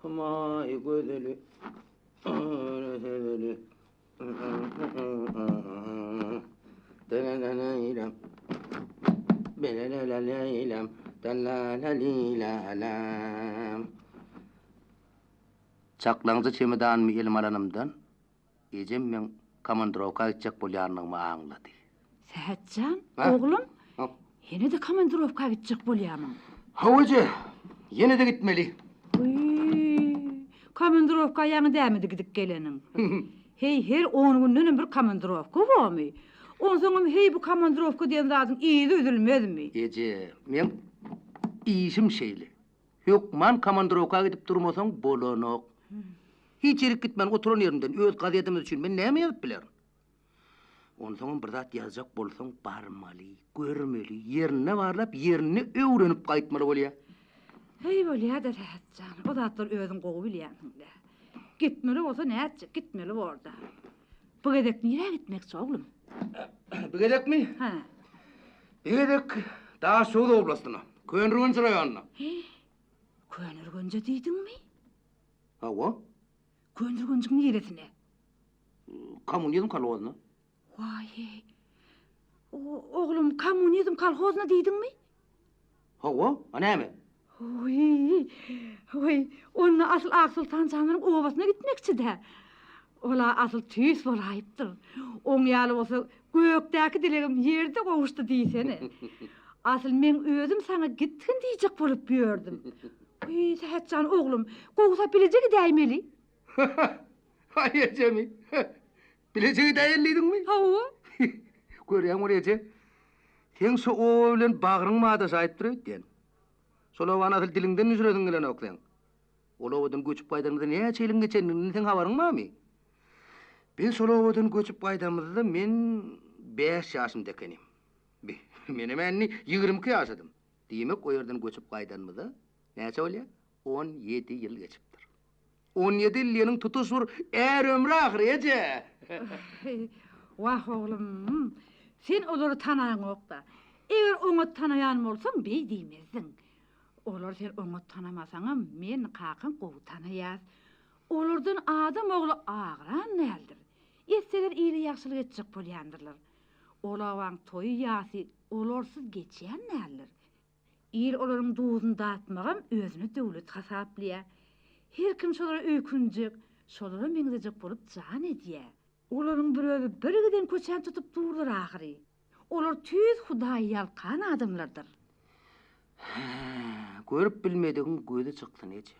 Humaý gözeli, hezeli. Çaklaňja çemodanymy elime alanymdan, ejem meň komandirowka gitjek bolýanlygymy aňlady. Sähet jan, oglum, ýene-de komandirowka gitjek bolýamyň? Hawa eje, ýene-de gitmeli. Wiý, komandirowka ýaňy dämidi gidip geleniň. Heý, her on gündenem bir komandirowka bormy? Onsoňam heý bu komandirowka diýen zadyň yzy üzülmezmi? Eje, meň işim şeýle. Hökman komandirowka gidip durmasaň bolanok. Hiç ýerik gitmän oturan ýerimden öz gazetimiz üçin men näme ýazyp bilerin? Onsoňam bir zat ýazjak bolsaň barmaly, görmeli, ýerinde barlap, ýerinde öwrenip gaýtmaly bolýar. Heý, bolýa-da, Sähet jan, o zatlary özüň gowy bilýänsiň-dä. Gitmeli bolsa nätjek, gitmeli bor-da. Bu gezek nirä gitmekçi, oglum? Bu gezekmi? Hä. Bu gezek Daşoguz oblastyna, Köneürgenç raýonyna. Heý, Köneürgenje diýdiňmi? Hawa. Köneürgenjiň niresine? Kommunizm kolhozyna. Waý-eý. Oglum, kommunizm kolhozyna diýdiňmi? Hawa, a näme? Wiý, wiý, onda asyl Aksoltan janyň obasyna gitmekçi-dä. Ol-a asyl tüýs bolaýypdyr. Oň ýaly bolsa, gökdäki dilegim ýerde gowuşdy diýsene. Asyl meň özüm saňa gitgin diýjek bolup ýördüm. Wiý, Sähet jan, oglum, gowusy bileje gidäýmeli. Haý ejemi. Bileje gidäýeli diýdiňmi? Hawa. Görýäň bir eje. Seň şo oba bilen bagryň badaşaýypdyr öýtýän. Şol obany asyl diliňden düşüresiň gelenok seň. Ol obadan göçüp gaýdanymyzda näçe ýylyň geçendiginden seň habaryň barmy? Biz şol obadan göçüp gaýdanymyzda men bäş ýaşymda ekenim. Bi, menem indi 22 ýaşadym. Diýmek, o ýerden göçüp gaýdanymyza näçe bolýar? 17 ýyl geçipdir. 17 ýyl diýeniň tutuş bir är ömri ahyry, eje! Wah, oglum, sen olary tanaňok-da. Eger oňat tanaýan bolsaň, beý diýmezdiň. Olary sen oňat tanamasaňam, men kakaň gowy tanaýas. Olardan adam ogly agran däldir. Etseler ile ýagşylyk etjek bolýandyrlar. Ol obaň toýy-ýasy olarsyz geçýän däldir. Il olaryň duzuny datmagam özüne döwlet hasaplaýar. Her kim şolara öýkünjek, şolara meňzejek bolup jan edýär. Olaryň bir özi birgiden köçäni tutup durlar ahyry. Olar tüýs Hudaý ýalkan adamlardyr. Hä, görüp bilmedigiň gözi çyksyn, eje.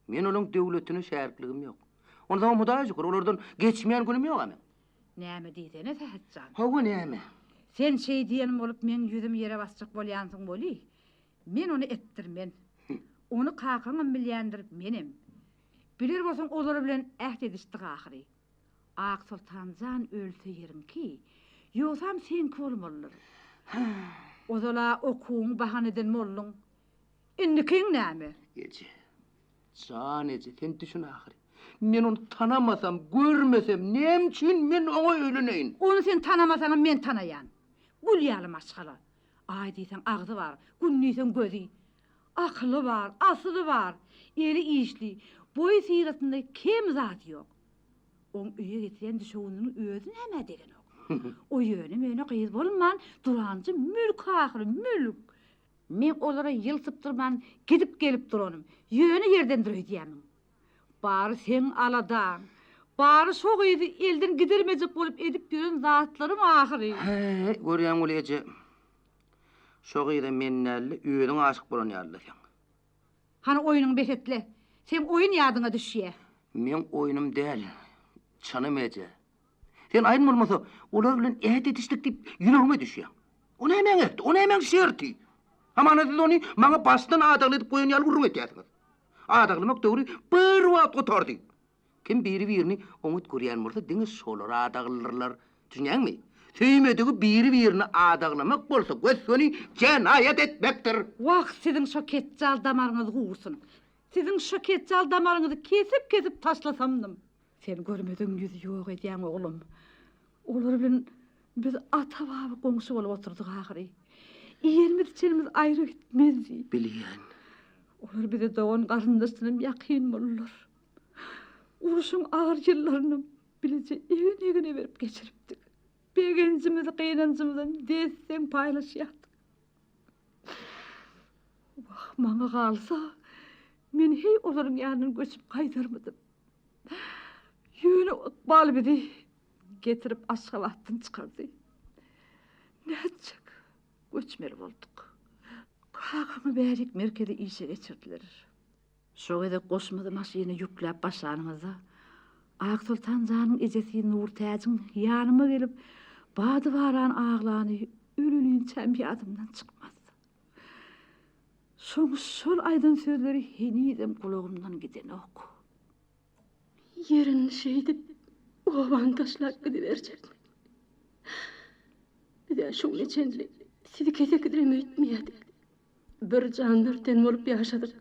Men olaň döwletine şärikligim ýok. Onsoňam Hudaýa şükür, olardan geçmeýän günüm ýog-a meň. Näme diýsene, Sähet jan? Hawa, näme? Sen şeý diýen bolup meň ýüzümi ýere basjak bolýansyň weli, men ony etdirmen. Ony kakaňam bilýändir, menem. Biler bolsaň olar bilen äht edişdik ahyry. Aksoltan jan ölse ýeriňki, ýogsam seňki bolmalydyr. Ozal-a okuwyňy bahana eden bolduň. Indikiň näme? Eje, jan eje, sen düşün ahyry. Men ony tanamasam, görmesem, näme üçin men oňa öýleneýin? Ony sen tanamasaňam men tanaýan. Gül ýaly maşgala. Aý diýseň agzy bar, gün diýseň gözi. Akyly bar, asyly bar, eli işli, boýy-syratynda kem zady ýok. Oň öýe getiren düşewündiniň özi nämä degenok. O ýöne-möne gyz bolman, duranjy mülk ahyry, mülk. Meň olara ýyl sypdyrman gidip-gelip duranym ýöne ýerdendir öýdýämiň? Bary seň aladaň, bary şo gyzy elden gidermejek bolup edip ýören zatlaryň ahyry. Häý, görýäň weli eje, şo gyza men däl-de, özüň aşyk bolan ýaly-la seň. Hany oýnuňy bes et-le. Seň oýun ýadyňa düşýä. Meň oýnum däl, çynym eje. Sen aýyn bolmasa, olar bilen äht edişdik diýip ýüregime düşýäň. O nämäň ähti, o nämäň şerti? Hamana siz ony maňa başdan adagly edip goýan ýaly gürrüň edýärsiňiz. Adaglamak döwri bir wagt gutardy. Kim biri-birini oňat görýän bolsa, diňe şolar adaglydyrlar. Düşünýäňmi? Söýmedigi biri-birini adaglamak bolsa gös-göni jenaýat etmekdir. Wah, siziň şo ketjal damaryňyz gursun. Siziň şo ketjal damaryňyzy kesip-kesip taşlasamdym. Sen görmedigiň ýüzi ýok edýäň, oglum. Olar bilen biz ata-baba goňşy bolup oturdyk ahyry. Iýenimiz-içenimiz aýry gitmezdi. Bilýän. Olar bize dogan-garyndaşdanam ýakyn boldular. Urşuň agyr ýyllarynam bileje egin-egine berip geçiripdik. Begenjimizi, gynanjymyzam des-deň paýlaşýardyk. Wah, maňa galsa, men heý olaryň ýanyndan göçüp gaýdarmydym. Ýöne ykbal bizi getirip Aşgabatdan çykardy. Nätjek, göçmeli bolduk. Kakamy bärik merkezi işe geçirdiler. Şo gezek goşumyzy maşyna ýükläp başlanymyzda, Aksoltan janyň ejesi Nurtäjiň ýanyma gelip, bady-baran aglany ölülinçäm ýadymdan çykmaz. Şoň şol aýdan sözleri henizem gulagymdan gidenok. Ýerini şeýdip obany taşlap gidiberjekmi? Biz-ä şu güne çenli sizi kesekidirem öýtmeýärdik. Bir jan bir ten bolup ýaşadyk.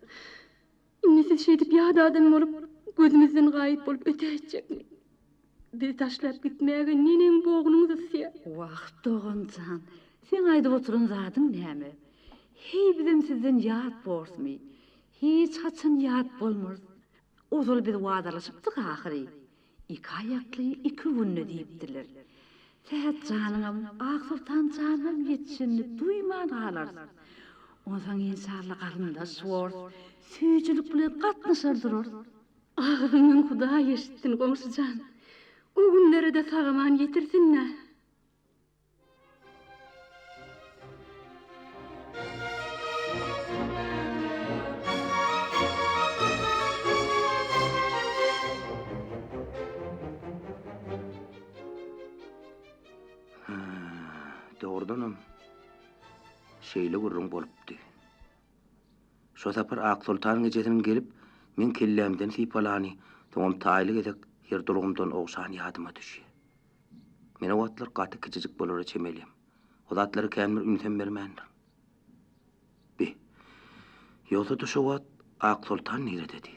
Indi siz şeýdip ýat adam bolup, gözümizden gaýyp bolup ötäýtjekmi? Bizi taşlap gitmäge neneň bognuňyz ysýar? Wah, dogan jan, seň aýdyp oturan zadyň näme? Heý, bizem sizden ýat borsmy? Hiç haçan ýat bolmarys. Ozal biz wadalaşypdyk ahyry. Iki aýakly iki günde diýipdiler. Sähet janyňam, Aksoltan janam ýetişenini duýman galarys. Onsoň enşalla garyndaş borus, süýjülik bilen gatnaşar durarys. Agzyňdan Hudaý eşitsin, goňşy jan. O günlere-de sag-aman ýetirsin-dä. Dogrudanam, şeýle gürrüň bolupdy. Şo sapar Aksoltanyň ejesiniň gelip, meň kellämden sypalany, soňam taýly gezek her durugymdan ogşany ýadyma düşýär. Men o wagtlar gaty kiçijik bolara çemeliyim. O zatlara kän bir ünsem bermändirin. Be, ýogsa-da şo wagt Aksoltan nirededi?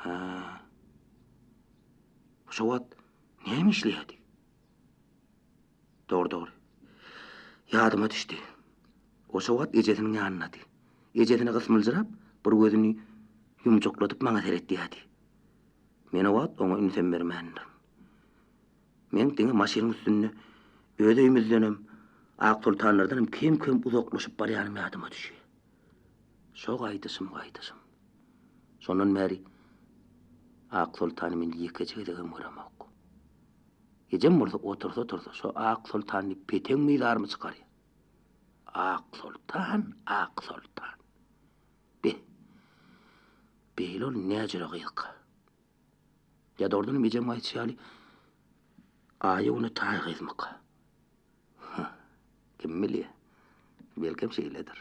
Hä, şo wagt näme işleýärdi? Dogry, dogry. Ýadyma düşdi. O şo wagt ejesiniň ýanyndady. Ejesine gysmyljyrap, bir gözüni ýumjukladyp maňa seretýärdi. Men o wagt oňa ünsem bermändirin. Men diňe maşynyň üstünde öz öýümizdenem, Aksoltanlardanam kem-kem uzaklaşyp barýanym ýadyma düşýär. Şo gaýdyşym gaýdyşym. Şondan bäri Aksoltany men ýekeje gezegem göremok. Ejem bolsa otursa-otursa şo Aksoltan diýip peteň mizarymy çykarýar. Aksoltan, Aksoltan. Be, beýle ol näjüre gyzka? Ýa dogrudanam ejem aýtşy ýaly aýa-güne taý gyzmyka? Hä, kim bilýär? Belkem şeýledir.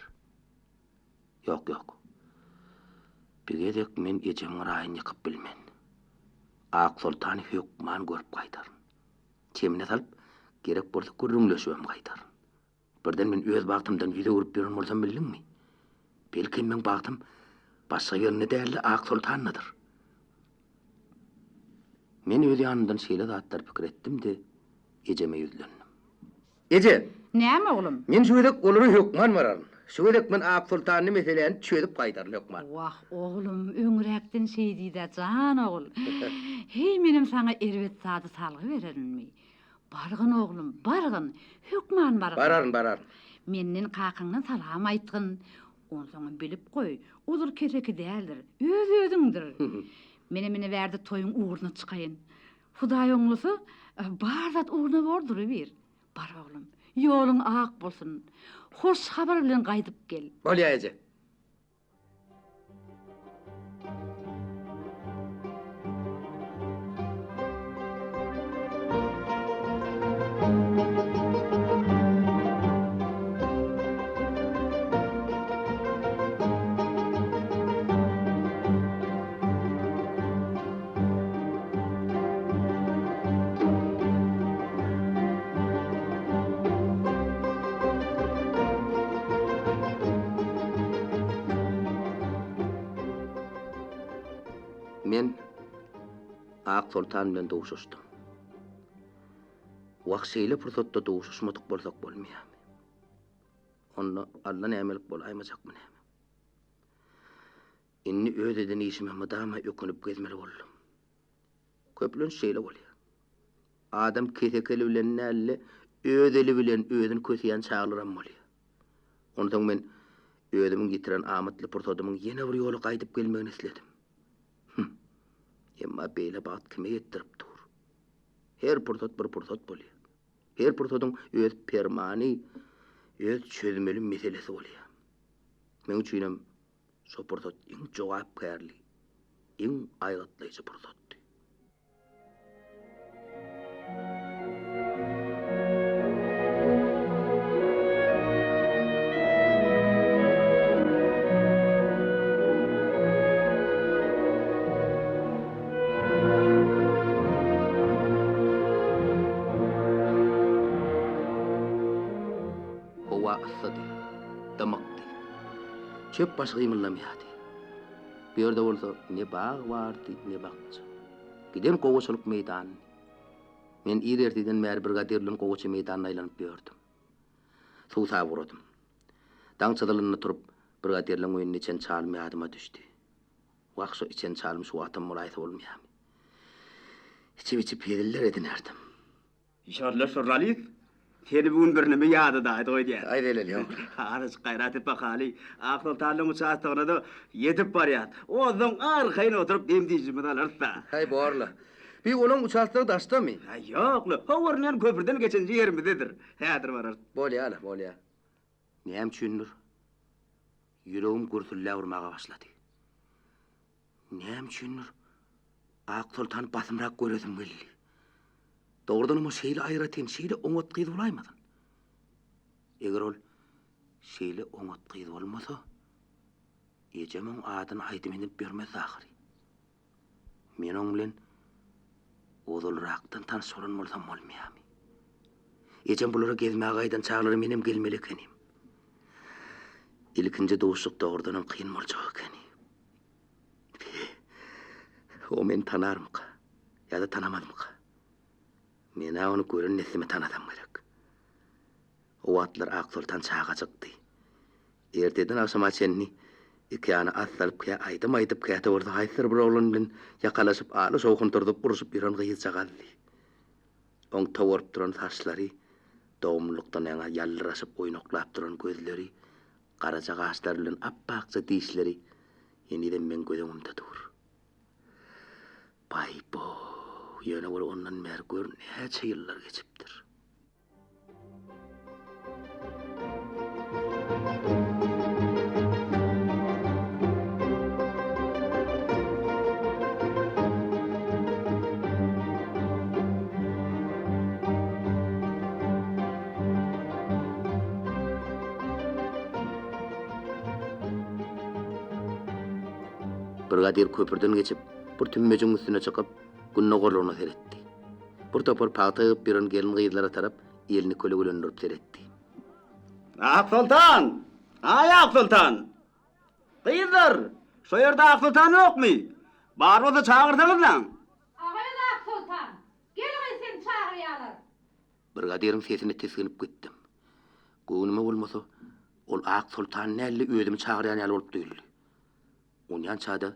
Ýok, ýok. Bir gezek men ejemiň raýyny ýykyp bilmen. Aksoltany hökman görüp gaýdaryn. Çemine salyp, gerek bolsa gürrüňleşibem gaýdaryn. Birden men öz bagtymdan ýüz öwrüp ýören bolsam bildiňmi? Belkem meň bagtym başga ýerinde däl-de Aksoltandadyr. Men öz ýanymdan şeýle zatlary pikir etdim-de, ejeme ýüzlendim. Eje! Näme oglum? Men şu gezek olara hökman bararyn. Şu gezek men Aksoltanly meseläni çözüp gaýdaryn hökman. Wah, oglum, öňräkden şeý diý-dä, jan ogul. Heý, menem saňa erbet zady salgy bererinmi? Bargyn, oglum, bargyn, hökman bargyn. Bararyn, bararyn. Menden kakaňdan salam aýtgyn. Onsoňam bilip goý, olar keseki däldir, öz-özüňdir. Menem ine bärde toýuň ugruna çykaýyn. Hudaý oňlasa, bar zat ugruna bor durubir. Bar, oglum, ýoluň ak bolsun. Hoş habar bilen gaýdyp gel. Bolýa, eje. Men Aksoltan bilen duşuşdym. Wah, şeýle pursatda duşuşmadyk bolsak bolmaýarmy? Onda Alla nämelik bolaýmajakmy näme? Indi öz eden işime mydama ökünip gezmeli boldum. Köplenç şeýle bolýar. Adam keseki eli bilen däl-de, öz eli bilen özüni köseýän çaglaram bolýar. Onsoň men özümiň ýitiren amatly pursadymyň ýene bir ýola gaýdyp gelmegini isledim. Hüm. Emma beýle bagt kime ýetdirip dur? Her pursat bir pursat bolýar. Her pursadyň öz permany, öz çözmeli meselesi bolýar. Meň üçinem şo pursat iň jogapkärli, iň aýgytlaýjy pursatdy. Howa yssydy, dymykdy. Çöp başy gymyldamaýardy. Bu ýerde bolsa ne bag bardy, ne bakja. Giden gowaçalyk meýdanyny. Men ir ertirden bäri brigadir bilen gowaça meýdanyna aýlanyp ýördüm. Suwsap ugradym. Daň çyzylynda turup, brigadirleň öýünde içen çalym ýadyma düşdi. Wah, şo içen çalym şu wagtam bolaýsa bolmaýarmy? Içip-içip heziller edinerdim. Şorla şurnalyst, seni bu gün birneme ýadadaýdyk öýdýän. Aý zelel ýok. Azajyk gaýrat et bakaly, Aksoltanlyň uçastogyna-da ýetip barýas. Onsoň arkaýyn oturyp dem-dynjymyzy alarys-da. Haý, borla. Bi olaň uçastogy daşdamy? Aý, ýok-la, ho görünýän köprüden geçenje ýerimizdedir. Häzir bararys. Bolýa-la, bolýa. Näme üçindir, ýüregim gürsülläp urmaga başlady. Näme üçindir, Aksoltany basymrak göresim geldi. Dogrudanam o şeýle aýratyn, şeýle oňat gyz bolaýmasyn? Eger ol şeýle oňat gyz bolmasa, ejem oň adyny aýdym edinip ýörmezdi ahyry. Men oň bilen ozalrakdan tanyş bolan bolsam bolmaýarmy? Ejem bulara gezmäge gaýdan çaglary menem gelmeli ekenim. Ilkinji duşuşyk dogrudanam kyn boljak ekeni. O meni tanarmyka ýa-da tanamazmyka? Men-ä ony gören dessime tanasam gerek. O wagtlar Aksoltan çagajykdy. Ertirden agşama çenli ikiýana at salyp kä aýdym aýdyp, käte bolsa haýsydyr bir oglan bilen ýakalaşyp, aly-şowhun turzup urşup ýören gyzjagazdy. Oň towaryp duran saçlary, dogumlylykdan ýaňa ýaldyraşyp oýnaklap duran gözleri, garaja gaşlary bilen ap-akja dişleri henizem meň göz öňümde dur. Baý-bow, ýöne ol ondan bäri gör näçe ýyllar geçipdir. Brigadir köprüden geçip, bir tümmejigiň üstüne çykyp, gündogarlygyna seretdi. Bir topar pagta ýygyp ýören gelin-gyzlara tarap elini kölegelendirip seretdi. Aksoltan! Aý, Aksoltan! Gyzlar, şo ýerde Aksoltan ýokmy? Bar bolsa çagyrsaňyzlaň! Agaýaz Aksoltan! Gel gyz seni çagyrýarlar! Brigadiriň sesine tisginip gitdim. Göwnüme bolmasa, ol Aksoltany däl-de, özümi çagyrýan ýaly bolup duýuldy. Onýança-da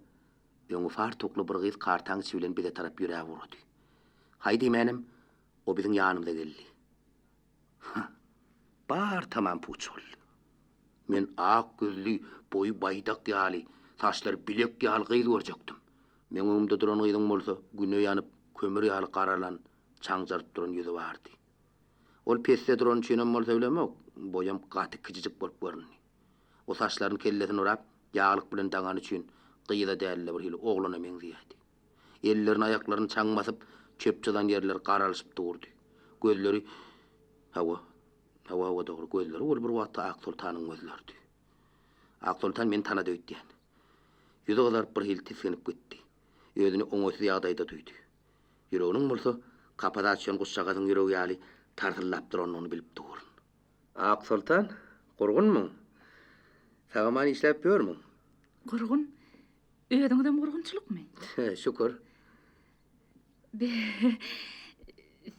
öňi fartukly bir gyz kartaň içi bilen bize tarap ýöräp ugrady. Haý diýmänem, o biziň ýanymyza geldi. Hah, bar tamam puç boldy. Men ak ýüzli, boýy baýdak ýaly, saçlary bilek ýaly gyz görjekdim. Meň öňümde duran gyzyň bolsa güne ýanyp, kömür ýaly garalan, çaňjaryp duran ýüzi bardy. Ol pesde durany üçinem bolsa bilemok, boýam gaty kiçijik bolup göründi. O saçlaryny kellesine orap, ýaglyk bilen daňany üçin gyza däl-de bir hili oglana meňzeýärdi. Ellerini, aýaklaryny çaň basyp, çöp çyzan ýerleri garalyşyp durdy. Gözleri, hawa, hawa, hawa, dogry, gözleri ol bir wagtda Aksoltanyň gözleridi. Aksoltan meni tanady öýtýän. Ýüzi gyzaryp bir hili tisginip gitdi. Özüni oňaýsyz ýagdaýda duýdy. Ýüreginiň bolsa kapasa düşen guşjagazyň ýüregi ýaly tarsyldap duranyny bilip durun. Aksoltan, gurgunmyň? Sag-aman işläp ýörmüň? Gurgun? Özüňizem gurgunçylykmy? Şükür. Be,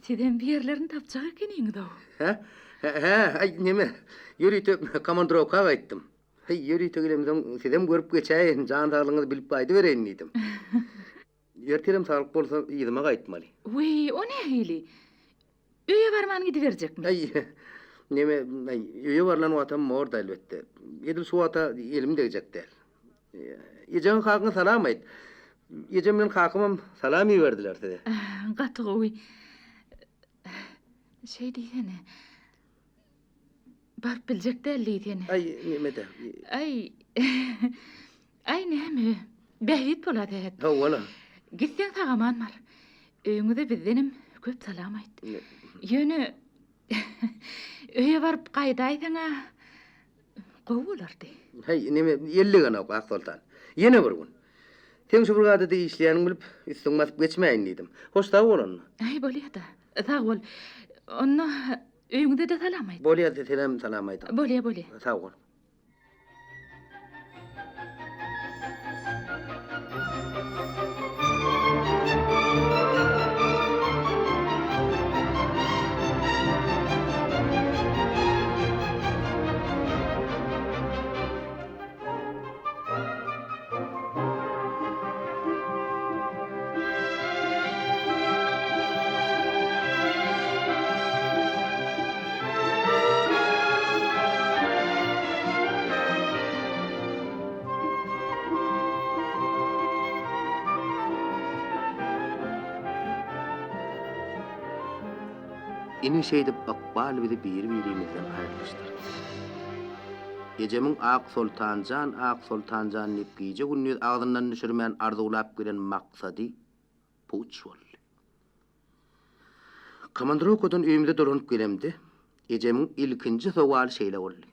sizem bir ýerlerini tapjak ekeniňiz-ow. Hä? Hä, aý, neme, ýörite komandirowka gaýtdym. Heý, ýörite gelemsoň, sizem görüp geçäýin, jan saglygyňyzy bilip gaýdybereýin diýdim. Ertirem saglyk bolsa, yzyma gaýtmaly. Wiý, o nähili? Öýe barman gidiberjekmi? Aý, neme, aý, öýe barlan wagtam bor-da, elbetde. Edil şu wagta elim degjek däl. Ejeňe kakyňa salam aýt. Ejem bilen kakamam salam iberdiler size. Gaty gowy. Şeý diýsene. Baryp biljek däl diýsene. Aý, neme-de. Aý, aý näme? Bähbit bola Sähet. Hawa-la. Gitseň sag-aman bar. Öýüňize bizdenem köp salam aýt. Ýöne öýe baryp gaýdaýsaň-a gowy bolardy. Häý, neme, ellegenok, Aksoltan. Ýene bir gün. Seň şu brigadada işleýäniňi bilip, üstüňi basyp geçmäýin diýdim. Hoş sag bol onda. Aý, bolýa-da. Sag bol. Onda öýüňize-de salam aýt. Bolýa, senem salam aýt. Bolýa, bolýa. Sag bol. Ine şeýdip ykbal bizi biri-birimizden aýrylyşdyrdy. Ejemiň Aksoltanjan, Aksoltanjan diýip gije-gündiz agzyndan düşürmän arzuwlap gelen maksady puç boldy. Komandirowkadan öýümize dolanyp gelemde, ejemiň ilkinji sowaly şeýle boldy.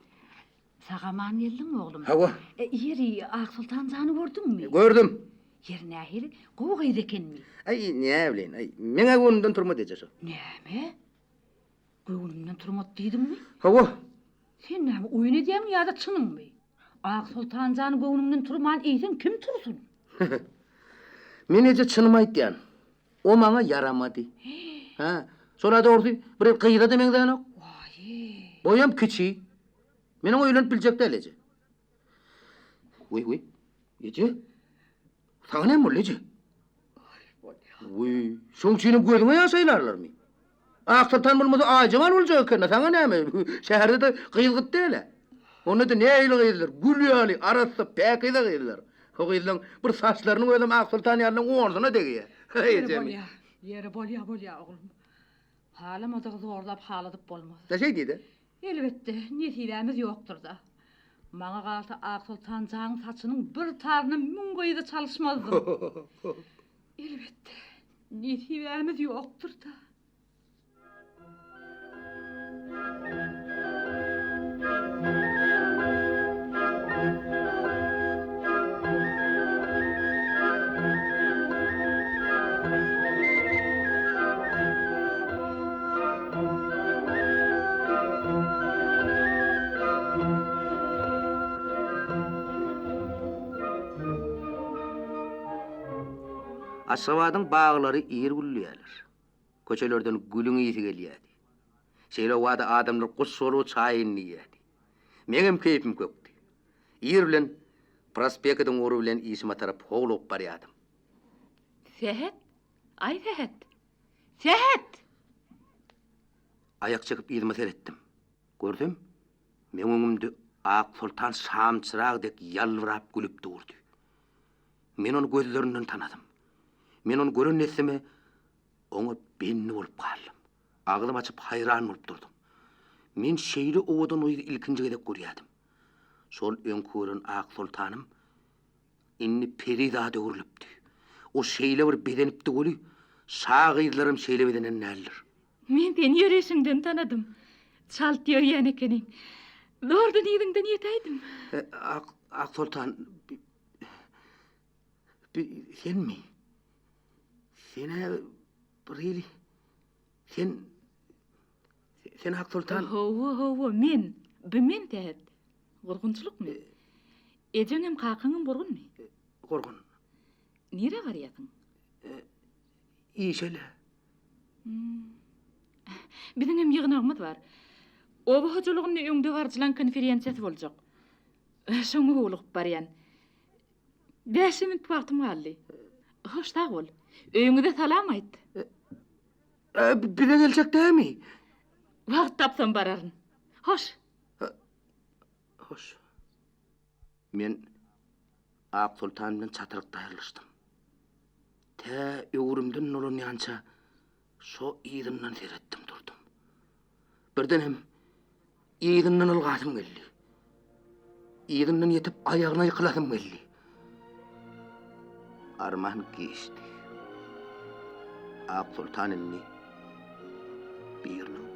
Sag-aman geldiňmi, oglum? Hawa. Ýeri, Aksoltanjany gördüňmi? Gördüm. Ýeri nähili, gowy gyz ekenmi? Aý, näbileýin, aý, meň-ä göwnümden turmady eje şo. Näme? Göwnümden turmady diýdiňmi? Hawa. Sen näme, oýun edýäňmi ýa-da çynyňmy? Aksoltanjany göwnüňden turman eýsem kim tursun? Men eje çynymy aýtýan. O maňa ýaramady. Hä, şol-a dogrusy bir gyza-da meňzänok. Waý-eý. Boýam kiçi. Men oňa öýlenip biljek däl eje. Wiý, wiý. Eje. Saňa näme boldy eje? Wiý, şoň üçinem gözüňe ýaş aýlarlarmy? Aksoltan bolmasa Aýjemal boljak eken-dä, saňa näme? Şäherde-de gyz gyt däl-ä. Onda-da nähili gyzlar, gül ýaly, arassa, päkize gyzlar. O gyzlaň bir saçlarynyň özem Aksoltan ýalynyň onusuna degýär. Ýeri bolýa, ýeri bolýa, bolýa oglum. Halamadygy zorlap haladyp bolmaz. Da şeý diý-de. Elbetde, nesibämiz ýokdur-da. Maňa galsa Aksoltan janyň saçynyň bir taryna müň gyzy çalyşmazdym. Elbetde, nesibämiz ýokdur-da. Aşgabadyň baglary ir gülleýärler. Köçelerden gülüň ysy gelýärdi. Şeýle howada adamlar guş bolup çaýyny iýýärdi. Meňem keýpim kökdi. Ir bilen prospektiň ugry bilen işime tarap howlugyp barýardym. Sähet, aý Sähet! Sähet! Aýak çekip yzyma seretdim. Görsem, meň öňümde Aksoltan şamçyrag dek ýalbyrap gülüp durdy. Men ony gözlerinden tanadym. Men ony gören dessime oňa bendi bolup galdym. Agzym açyp haýran bolup durdum. Men şeýle owadan gyzy ilkinji gezek görýärdim. Şol öňki gören Aksoltanym Indi perizada öwrülipdi. O şeýle bir bezenipdi weli, şa gyzlaram şeýle bezenen däldir. Men seni ýöreýşiňden tanadym. Çalt ýörýän ekeniň. Zordan yzyňdan ýetäýdim. Ak, Aksoltan, bi, bi senmi? Sen-ä bir hili, sen, sen Aksoltan. Hawa, hawa, men. Bi men Sähet. Gurgunçylykmy? Ejeňem, kakaňam gurgunmy? Gurgun. Nirä barýasyň? Işe-le. Biziňem ýygnagymyz bar. Oba hojalygynda öňdebaryjylaň konferensiýasy boljak. Şoňa howlugyp barýan. Bäşje minut wagtym galdy. Hoş sag bol. Öýüňize salam aýt. Bize geljek dämi? Wagt tapsam bararyn. Hoş. Hoş. Men Aksoltan bilen çatrykda aýrylyşdym. Tä öwrümden dolanýança şo yzyndan seretdim durdum. Birdenem yzyndan ylgasym geldi. Yzyndan ýetip aýagyna ýykylasym geldi. Arman giçdi. Aksoltan indi biriniň.